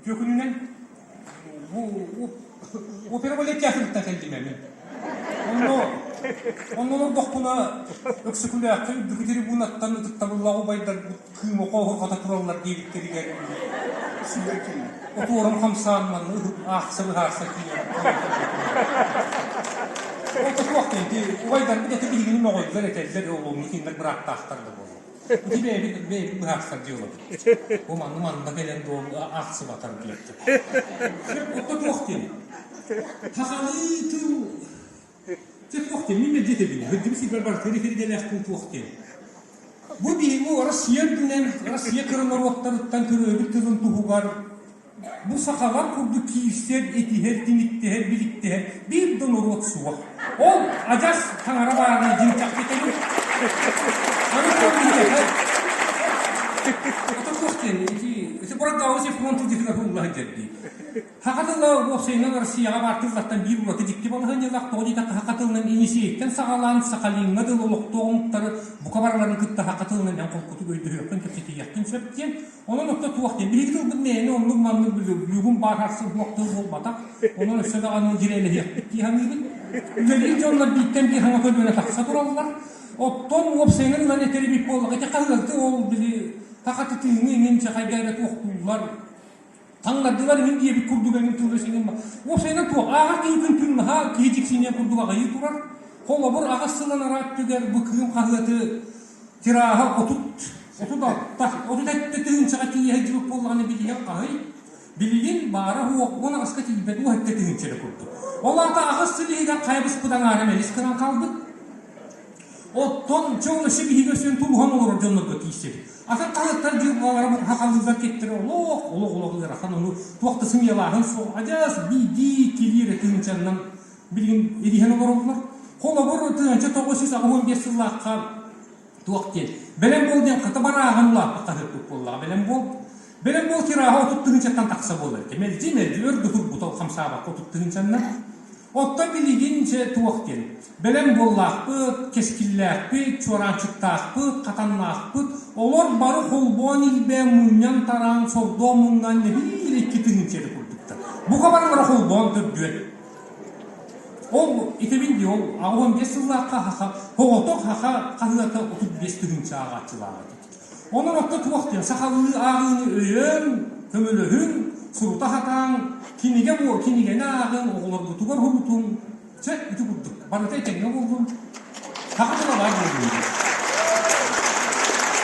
Үтүө күнүнэн бу опера балет театрыттан кэллим мин. Онно онно олордохпуна Өксөкүлээххэ үрдүкү трибунаттан ытыктабыллаах убайдарбыт кыыма хооһурҕата тураллар диэбиттэригэр отуорум хамсаан манна аахса быһаарса тиийэн Ол туох диэн убайдарбыт этэ биһигини мөҕөллөр этэллэр ол онно кинилэр бырааптаахтар да буолуо. Ити бэйэбит бэйэбит быһаарсар дьыалабыт. Бу манна манна кэлэн дуол аахсыбатар диэхтэр. Отто туох диэн? Сахалыы тыл Дьэ туох диэн, мин мэлдьи этэбин, сылдьыбыт сирбэр барытыгар этэридэлээхпин туох диэн. Бу биһиги Россия үрдүнэн, Россия кыра норуоттарыттан төрөөбүт тылын туһугар Бу сахалар курдук киирсэр, этиһэр, тиниктэһэр, биликтэһэр биир да норуот суох. Ол адьас таҥара баарына дьиҥ чахчы этэбин. Аны ол биһиэхэ ото туох диэн ити ити Бородаус фронт тылдьытыгар уһулла сылдьар дии. Саха тыла уопсайынан Россияҕа баар тыллартан биир ураты дьикти балаһыанньалаах тоҕо диэтэххэ саха тылынан Енисейтэн саҕалаан Сахалиҥҥа дылы олохтоох омуктары бука барыларын кытта саха тылынан эн холкутук өйдөһүөххүн, кэпсэтиэххин сөп диэн Онон отто туох диэн, биһиги тылбыт мээнэ оннук-маннык бүгүн баар харсыы суох тыл буолбатах. Онон өссө даҕаны дьирээлэһиэхпит дии саныыбын. Үлэлиир дьоннор бииртэн биир саҥа көлүөнэ тахса тураллар. Оттон уопсайынан ылан этэр эбит буоллаҕа, ити хаһыаты ол били саха тытыыны иҥин чахайга эрэ туохтууллар. Таҥнардылар иҥин диэбит курдук эҥин тылы сиҥин уопсайынан туох ааҕар киһи күн күн наһаа киһи дьиксиниэн курдук аҕыйыы турар. Холобур, аҕыс сыл анараа өттүгэр бу Кыым хаһыаты Тираһа 36 37 тыһыынчаҕа тиийэ сылдьыбыт буоллаҕына билигин хаһый? Билигин баара суох 18-ка тиийбэт 17 тыһыынча эрэ курдук. Ол аата аҕыс сыл иһигэр хайа быспыт аҥаара мэлис гынан хаалбыт. Оттон дьон өссө биһиги өссө тулуһан олорор дьоннорго тиийсэбит. Атын хаһыаттар дьылҕалара бу хахалыыллар кэттэрэ олох, олох олох ыарахан ону туох да сымыйалааһын суох адьас биирдии иккилии эрэ тыһыынчаннан билигин ириһэн олороллор. Холобур, 1985 сыллаахха туох диэн Бэлэм буол диэн хата барааһын улааппыт хаһыаппыт буоллаҕа Бэлэм буол. Бэлэм буол тираһа 30 тыһыынчаттан тахса буолар этэ. Мэлдьи мэлдьи өр да турбута хамсаабакка 30 тыһыынчаннан. Оттон билигин дьэ туох диэн бэлэм буоллаахпыт, кэскиллээхпит, чуораанчыктаахпыт, хатаннаахпыт, олор бары холбоон илбээн мунньан-тараан, сордоон муҥнаан нэһиилэ 2 тыһыынча эрэ курдуктар. Бука барылара холбоон төрдүөн. Ол итэбин дии, ол 85 сыллаахха хаха, оҕотох хаха хаһыата 35 тыһыынча ааҕааччылаах этэ. Онон отто туох диэн сахалыы ааҕыыны өйөөн, көмөлөһүн, сурута сатааҥ, кинигэ буо, кинигэни ааҕыҥ, оҕолоргутугар уһугутуҥ. Чэ, ити курдук. Барыта этэҥҥэ буоллун. Саха тыла баар буоллун.